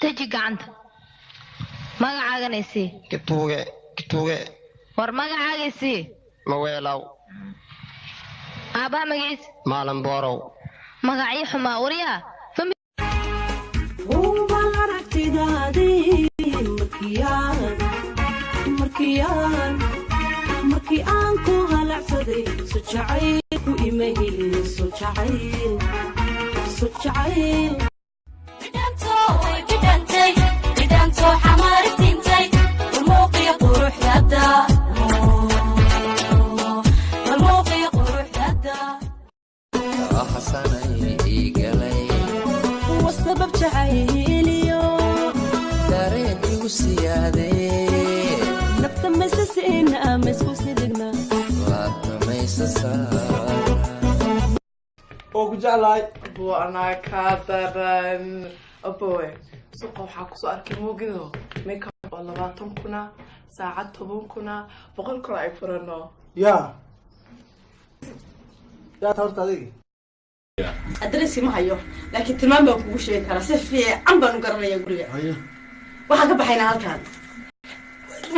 Deji gacanta. Magacaagana isii. Kituuge, kituuge. War magacaaga isii. Maweelow. Aabbaha magaciisa? Maalin Boorow. Magacyo xumaa waryaa. Markii aan ku halacsaday so jacayl ku imahilin so jacayl so jacayl. Wasabab jacayliyo dareen igu siyaadee nafta maysasiina maysku sidigna. Laabtamaysa saara. Oo ku jeclahay. Buu anaa kaa daran, abowe. Suuqa waxaa kusoo arkay muugido makeup oo 20,000, saacad 10,000, 100,000 ay furano. Yaa yaa ta horta adiga? Adresi ma hayo, laakiin tilmaam baan kugu sheegi karaa. Si fiican baan u garanaya guriga. Haye. Waxaan ka baxaynaa halkaan,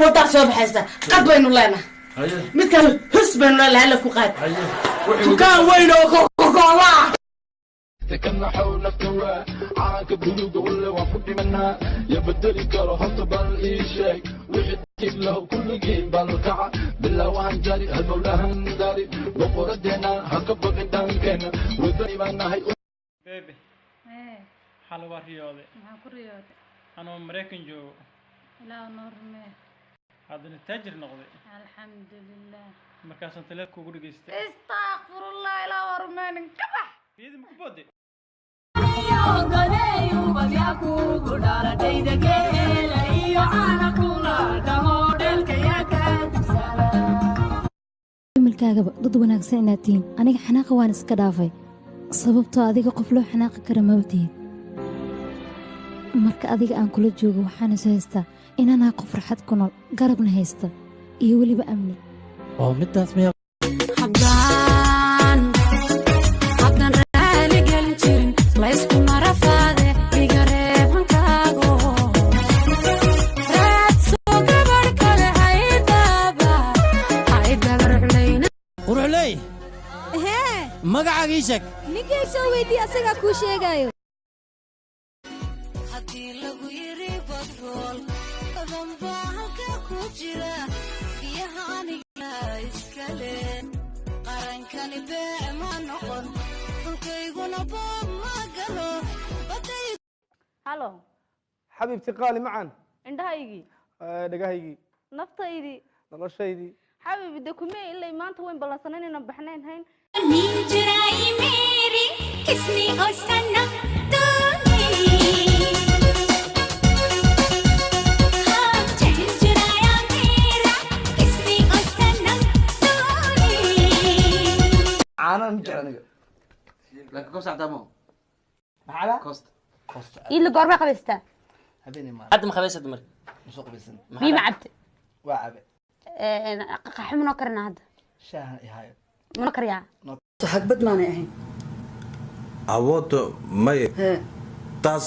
waddaa soo baxaysa, qad baynu leenahay. Haye. Midkaan hus baynu leenahay, alla ku qaad. Haye. Dukaan weyn oo Coca-Cola. Kanaxow nafta waa calanka buluuga, walle waan ku dhimanaa. Ya bedeli karo horta, bal ii sheeg wixii dhiig lahu. Kulligiin bal kaca bilaawahan jari halbowlahan dari boqoradeena ha ka baqin dhaankeena wadani baan nahay. Baby, xal waa riyooday. Maxaa ku riyooday? Anoo Maraykan joogo. Ilaah noo rumee. Haddana taajir noqday. Alxamdulilah. Markaasaan taleefka ugu dhegaystay. Istakfirullah, ilaah waa rumeenin, ka bax. Riyadii ma ku booday? Familkaagaba dad wanaagsan inaad tihiin. Aniga xanaaqa waan iska dhaafay, sababtoo adiga qof loo xanaaqi kara maba tihid. Marka adiga aan kula joogo, waxaan is haystaa inaan ahay qof farxad ku nool, garabna haysta iyo weliba amni. Oo midaas miya? Haddaan raali gelin jirin laysku marafaade iga reeb hankaago raadso gabadh kale haydaaba haydabarclayna. Quruxley. Hee. Magacaaga ii sheeg. Ninkay soo weydii, asagaa kuu sheegaayo. Haddii lagu yiri batrool badan baa halka ku jira, biyaha aniga iskale, qarankani beec ma noqon, dhulkayguna boob ma galo baday. Halo. Xabiibti qaali macan. Indhahaygii. Dhagahaygii. Naftaydii. Noloshaydii. Xabiibi, de kumee ilay maanta wayn ballansanan inaan baxnayn hayn. नींद चुराई मेरी किसने ओ सनम तूने, हाँ चैन चुराया मेरा किसने ओ सनम तूने। Caanaha ma jecel aniga. Laakiin koosta cabtaa mo? Maxaa? Koosta. Iila goormay qabaystaa? Habeenay maalin. Hadda ma qabaysad marka? Ma soo qabaysan. Biyo ma cabte? Waa cabe. Qaxwo manoo karinaa hadda? Shaahan ihayo. Manoo kariyaa? Hagbad maanay ahayn. Awoodda maye, taas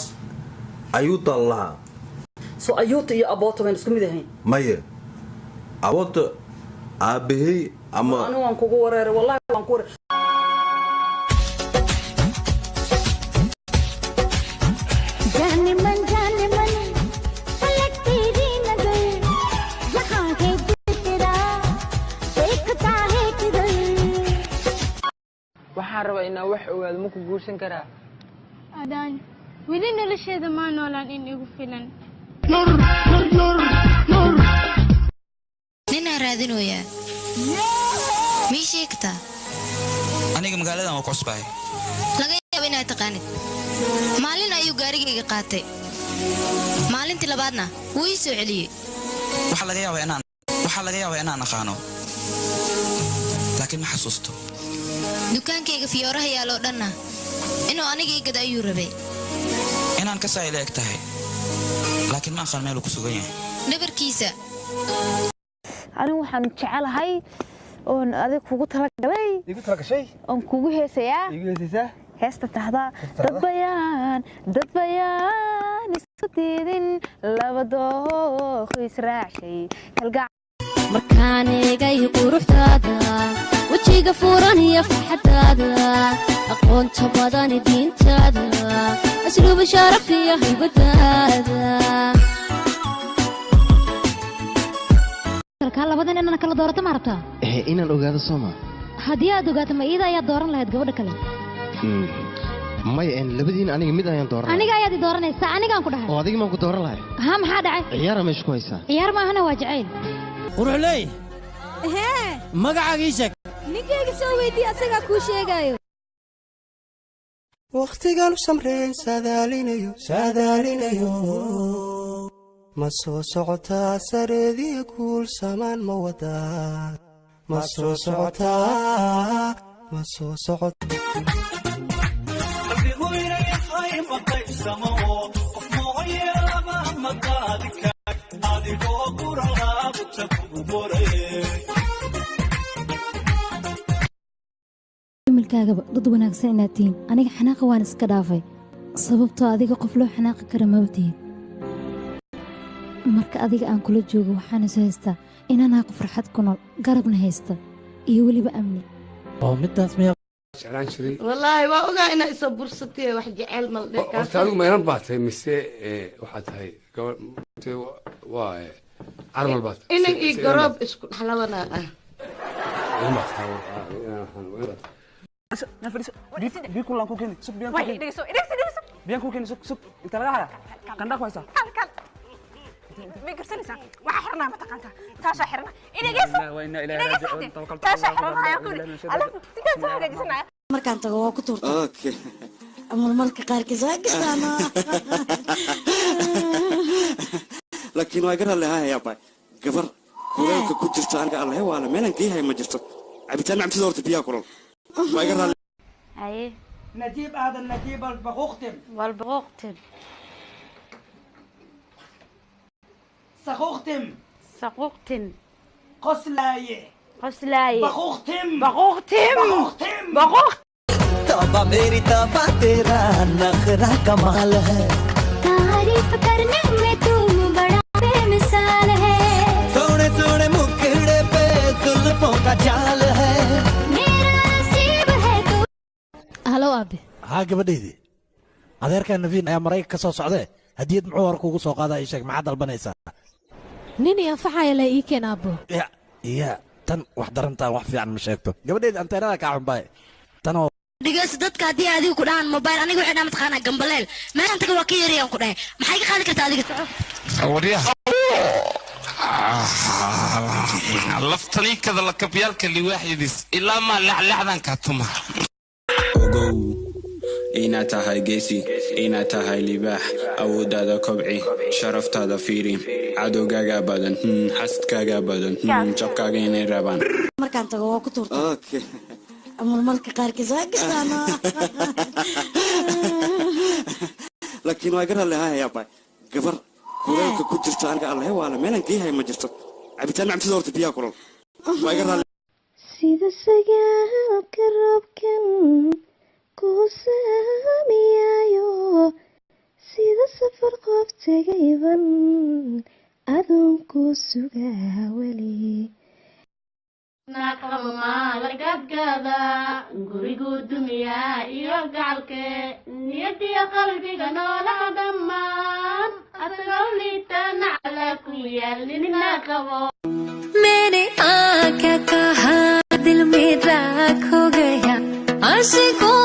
ayuuta lahaa. So ayuuta iyo abooto bayna isku mid ahayn? Maye, awoodda aabahey ama Anigu waan kugu wareeray, wallahi waan ku wareeray. जाने मन, जाने मन, पलट तेरी नजर, यहाँ है दिल तेरा, देखता है किधर। Waxaan rabaa inaan wax ogaado, ma ku guursan karaa? Adaan weli nolosheeda maa noolaan in igu filan. Ninaa raadinoyaa, mii sheegtaa? Aniga magaaladan waa ku cusbahay. Laga yaaba inaad taqaanid. Maalin ayuu gaarigayga qaatay, maalintii labaadna wuu ii soo celiyey. Waxaa laga yaabaa inaan aqaano, laakiin ma xasuusto. Dukaankayga fiyooraha yaaloo dhanna inuu aniga ii gado ayuu rabay. Inaan ka saa ila eg tahay, laakiin ma aqaan meeluu ku sugan yahay. Dhabarkiisa. Anigu waxaan jecelahay oon adig kugu talagalay. Igu talagashay? Oon kugu heesayaa. Igu heesaysaa? Heesta tahdaa, dad bayaan, dad bayaan. Isu Diidin laba dooq israacshay kalgac. Markaan eegay quruxdaada, wejiga furan iyo farxadaada, aqoonta badan diintaada, asluuba sharaf iyo haybadaada. Kaa labadan inaan kala doorato ma rabtaa? Inaan ogaado sooma. Haddii aad ogaato, ma iida ayaad dooran lahayd gabadha kale? Maya, labadiin aniga mid ayaan dooran lahay. Aniga ayaad i dooranaysaa, anigaan ku dhahay. Oo adiga maan ku dooran lahay? Haa, maxaa dhacay? Ciyaara meesha ku haysaa. Ciyaar maahana, waa jacayl. Quruxley. Hee. Magacaaga ii sheeg. Ninkayga soo weydii, asagaa kuu sheegaayo. Wakhtigan u samreen saadaalinayo, saadaalinayo, ma soo socotaa? Sareediya guul samaan ma wadaa? Ma soo socotaa? Ma soo socotaa? Familkaagaba dad wanaagsan inaad tihiin. Aniga xanaaqa waan iska dhaafay, sababtoo adiga qof loo xanaaqi kara maba tihid. Marka adiga aan kula joogo, waxaan is haystaa inaan ahay qof farxad ku nool, garabna haysta iyo weliba amni. Oo midaas miyaa? Jeclaan jiray. Wallaahi waa ogaa inaa isoo bursatay, wax jecel mal dheh. Horta adigu ma inan baa tahay mise waxaa tahay gabar? Mise waa carmal baa tahay? Inan iyo garoob isku dhexlabanaa ah. Inan baa tahay, inaan waxaan inan baa tahay. Biyo kulan ku keeni, sug, biyaan ku keeni. Biyaan ku keeni, sug, sug. Inta laga hayaa qandhaa ku haysaa. Ma garsanaysaa waxaa xirnaa? Ma taqaantaa taashaa xirna? Inageyso, taashaa xirnaya kuli alafu intaan soo hagaajisanaya. Markaan tago waa ku tuurta ama marka qaarkiis waa gastaana. Laakiin waa iga raalli ahaaya bay gabar kuleelka ku jirta. Aniga Allahe waala meelan geeyahay ma jirto. Cabitaan cabsida horta biyaha kulol waa iga raalli. Haye. نجيب هذا النجيب البقوقتم. والبقوقتم. سقوقتم. سقوقتم. قسلاية. قسلاية. بقوقتم. بقوقتم. بقوقتم. بقوق. तौबा मेरी तौबा, तेरा नखरा कमाल है। तारीफ करने में तुम बड़ा बेमिसाल है। सोने सोने मुखड़े पे जुल्फों का जाल है। मेरा नसीब है तू। Halow aabe. Haa gabadhaydii, adeerkaa Nafiin ayaa Maraykanka ka soo socdee, hadiyad muxuu hor kuugu soo qaadaa? Ii sheeg, maxaad dalbanaysaa? Nin i anfaxaya la ii keen, aabbo. Ya iya, tan wax darantaa, wax fiican ma sheegto gabadhaydi. Anteenada kaa xunbaay tanoo. Dhegeyso, dadka haddii adiga ku dhahaan mobile, aniga waxay dhahaan mataqaanaa gambaleel. Meeshaan taga waa ka yarayaan ku dhahay. Maxay ka qaadi kartaa adiga? Soco. Waryaha laftaniikada lakabyaalka liwaaxyadiis ilaa maa laclacdan kaa tuma. Ogow inaad tahay geesi, inaad tahay libaax. Awooddaada kobci, sharaftaada fiiri. Cadowgaagaa badan, xasadkaagaa badan, jabkaaga inay rabaan. Markaan tago waa ku tuurta ama marka qaarkiis waa gastaana. Laakiin waa iga raalli ahaaya bay gabar kuleelka ku jirta. Aniga Allahe waala meelan geeyahay ma jirto. Cabitaan cabsida horta biyaha kulol waa iga raalli. Sida sagaalka roobkan ku saamiyayo, sida safar qof tegayban adoonku sugaa weli. Naqabmaalagaadgaada gurigu dumiyaa iyo gacalke niyadiyo qalbiga noolaha dhammaan asagoo liitana calaa ku yaal nina qabo. मैंने आ क्या कहा, दिल मेरा खो गया, आशिकों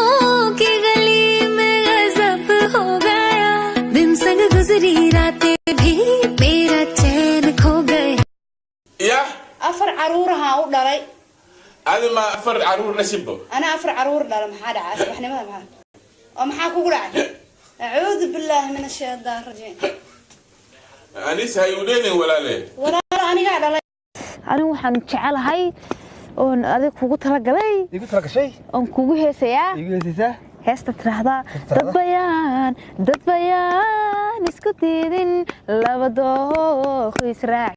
की गली में गजब हो गया, दिन संग गुजरी रातें भी मेरा चैन खो गया। Ya. Afar caruurahaan u dhalay. Adi ma afar caruur nasibo? Anaa afar caruur dhala. Maxaa dhacay? Asbaxnimada maxaa oo maxaa kugu dhacay? Acuudu billaahi min ashaytaan rajiim. Anis hayuudheenin walaale. Walaalo, anigaa dhalay. Anigu waxaan jecelahay oon adig kugu talagalay. Igu talagashay? Oon kugu heesayaa. Igu heesaysaa? Heesta tiraahdaa dad bayaan, dad bayaan isku diidin laba dooq israac.